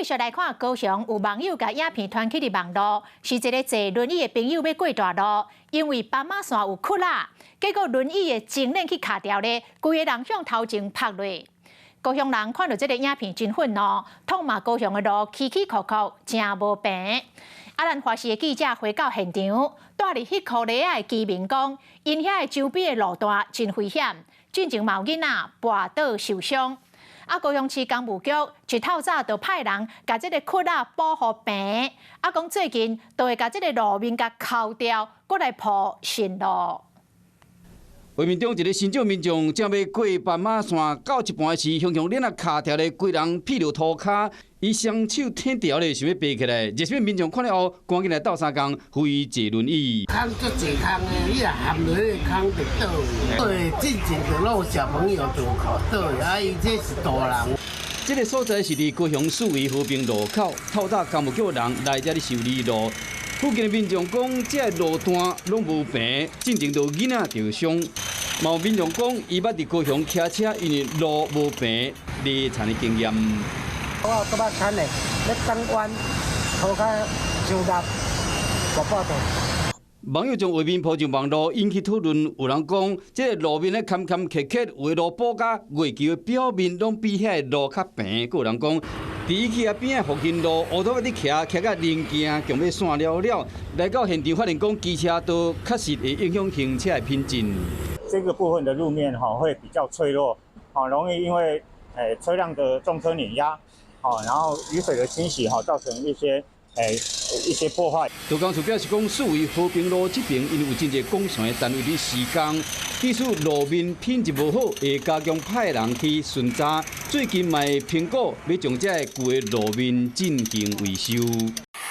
繼續來看高雄有網友共影片傳去佇網路，是一个坐輪椅的朋友欲過大路，因為斑馬線有窟仔，結果輪椅的前輪去卡牢咧，規个人向頭前拍落。高雄人看著這个影片真憤怒，痛罵高雄的路崎崎嶇嶇，誠無平。啊，咱華視的記者回到現場，住佇彼箍里仔的居民講，𪜶遐的周邊的路段真危險，進前嘛有囡仔跋倒受傷。啊，高雄市工務局一透早就派人共這个窟仔補予平，啊，講最近就會共這个路面共抠掉，閣來鋪新路。畫面中一个身障民眾正欲過斑馬線，到一半時，雄雄鏈仔卡牢咧，規人屁著塗跤，伊雙手挺牢咧，想欲爬起來。熱心民眾看了後，趕緊來鬥相共，扶伊坐輪椅。空足濟空的，你若陷落彼个空就倒。對，進前就攏有小朋友就靠倒，啊，伊這是大人。這个所在是佇高雄四維和平路口，透早工務局的人來遮咧修理路。附近的民眾講，這个路段攏無平，進前都有囡仔著傷。嘛有民眾講，伊捌佇高雄騎車，因為路無平，犁田的經驗。我閣捌牽的，咧轉彎，塗跤傷力，跋倒。網友將畫面鋪上網路，引起討論。有人講，這个路面咧坎坎坷坷，有的路補甲月球的表面攏比遐个路較平。閣有人講，佇伊去仔邊仔復興路，烏托邦佇騎，騎甲零件強欲散了了。來到現場發現講，機車道確實會影響行車的品質。這個部分的路面哈會比較脆弱，容易因為車輛的重車碾壓，然後雨水的侵襲哈，造成一些破壞。都工處表示講，四維和平路這邊因為有真濟工程的單位佇施工，假使路面品質無好，會加強派人去巡查。最近嘛會評估欲將這个舊的路面進行維修。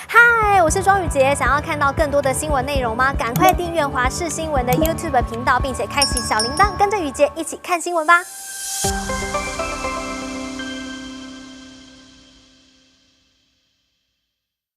嗨，我是莊宇傑，想要看到更多的新聞內容嗎？趕快訂閱華視新聞的 YouTube 頻道，並且開啟小鈴鐺，跟着宇傑一起看新聞吧。